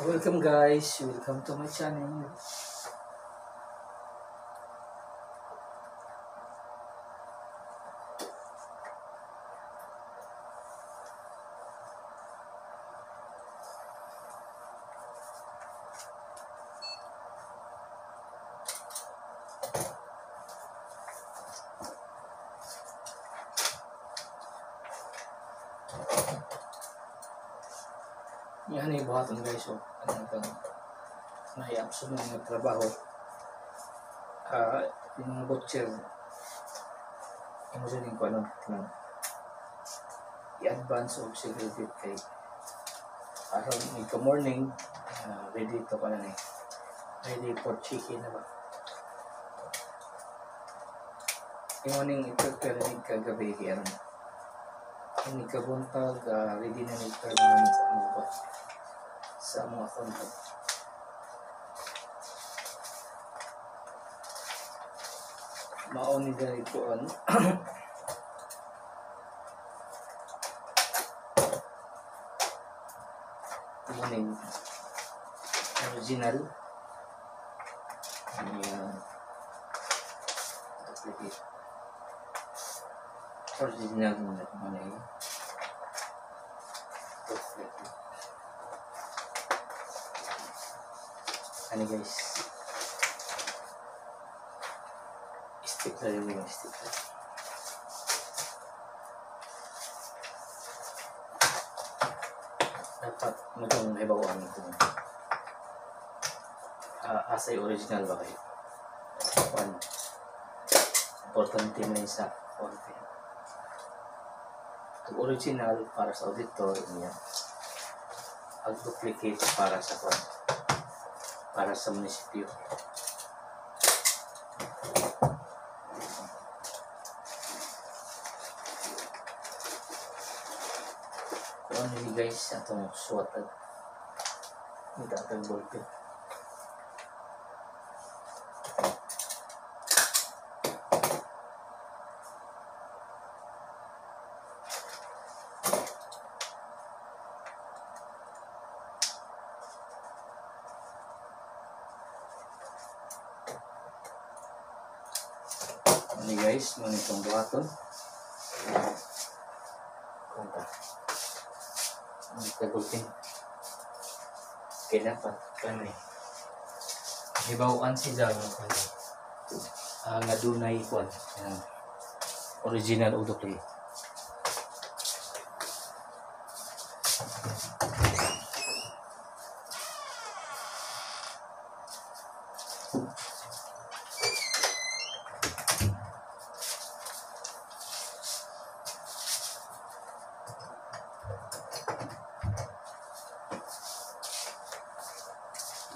Welcome guys, welcome to my channel. Yan yung buhaton guys, so ano kang may absent ng trabaho, yung mga butcher yung gusto din ko ano ng i-advance og security kay aron may ka-morning, ready to ka na eh, ready for chicken na ba. Yung morning i-prepare ni kagabi kay aron ini kabuntag, ready na ni sa mga sa mga contact. Mao ni diri ko ano. Morning original. Ayan. Duplicate. Original na ni. Duplicate. Ano guys, stick na rin yung stick. Dapat mo itong naibawan kung asay original ba kayo. One, importante man sa konti. Ang original para sa auditor niya, ang duplicate para sa kwan, para sa munisipyo. Kung ano ni guys, atong suwatag. Ito atong ballpen. Ini guys, mau itong buhaton. Kunta. Ang tagulpin. Kaya dapat, kano eh. Hibawaan sila ng kano. Nga dunay kuan. Original o duplicate.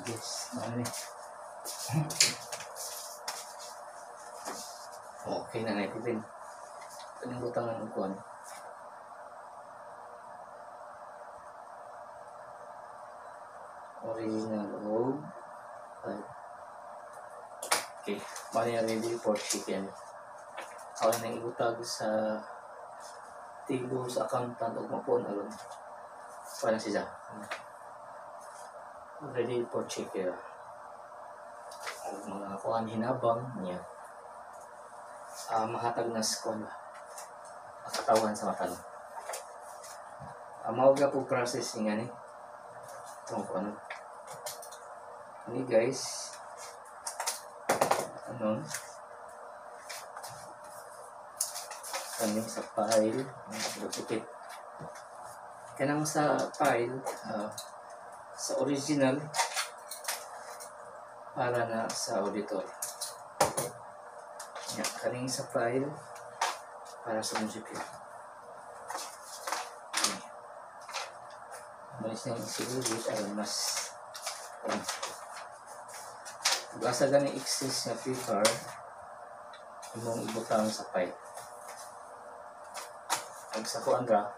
Yes, ano eh. Okay na na ito din. Anong butangan ng kuwan? Original o okay, bali ready for chicken. Ako na ibutag sa tibo sa accountant o mapuon aron. Paano siya? Ready for chicken. Ang mga kuan hinabang niya. Mahatag na sa kuan ba? Katawan sa mata. Mao ga po process nga ni. Itong kuan. Ni guys. Ano? Kani sa file, duplicate. Kanang sa file, sa original para na sa auditor. Ya, kaning sa file para sa munisipyo. Okay. Malis na yung siguro aron mas asa gani excess nga paper imong ibutang sa file. Ag sa kuan ra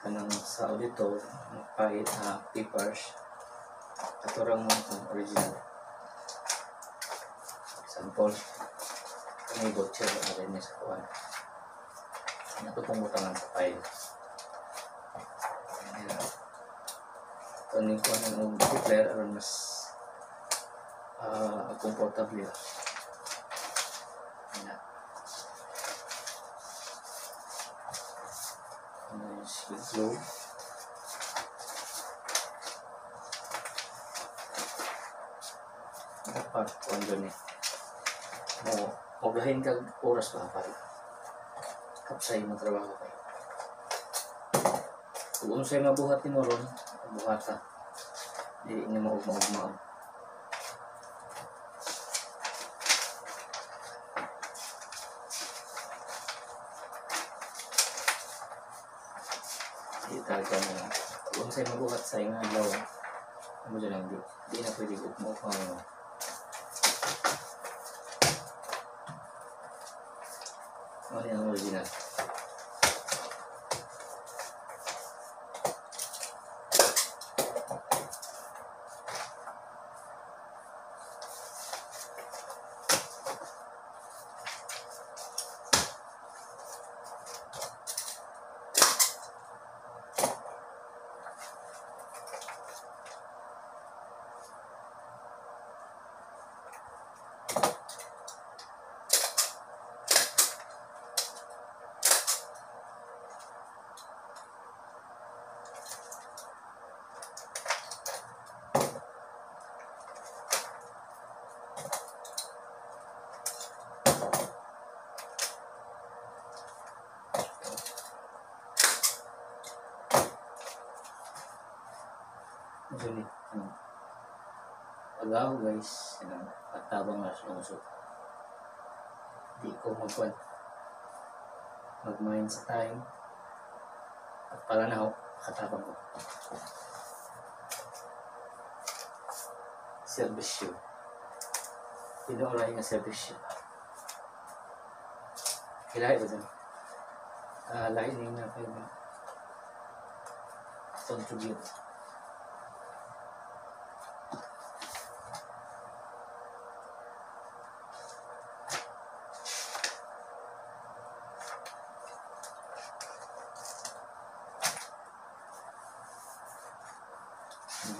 kanang sa auditor file papers aturang mo itong original. Example, may voucher na rin sa kuan. Nato pong butangan sa file. Ayan. Ito ni ko ng stapler aron mas komportable. Ana. Ano si globe. Dapat kung doon eh. Mo, mogahin kag oras pa para kapsay mo trabaho kayo. Kung unsay mabuhat nimo ron, buhata. Dili nimo ugma-ugma. Di talaga na. Kung unsay mabuhat sa imong adlaw, mo dyan lang di na pwede ugma-ugma mo. Ano yung original? Ano ano? Pagaw guys, ano, patabang na sa usok. Di ko magkwan. Mag-mind sa time. At para na ako, katabang ko. Servisyo. Tinuray nga servisyo. Kailangan ba dun? Lahi na kayo contribute.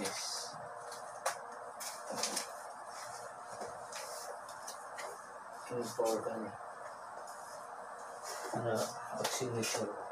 Yes. Important eh. Para pag signature.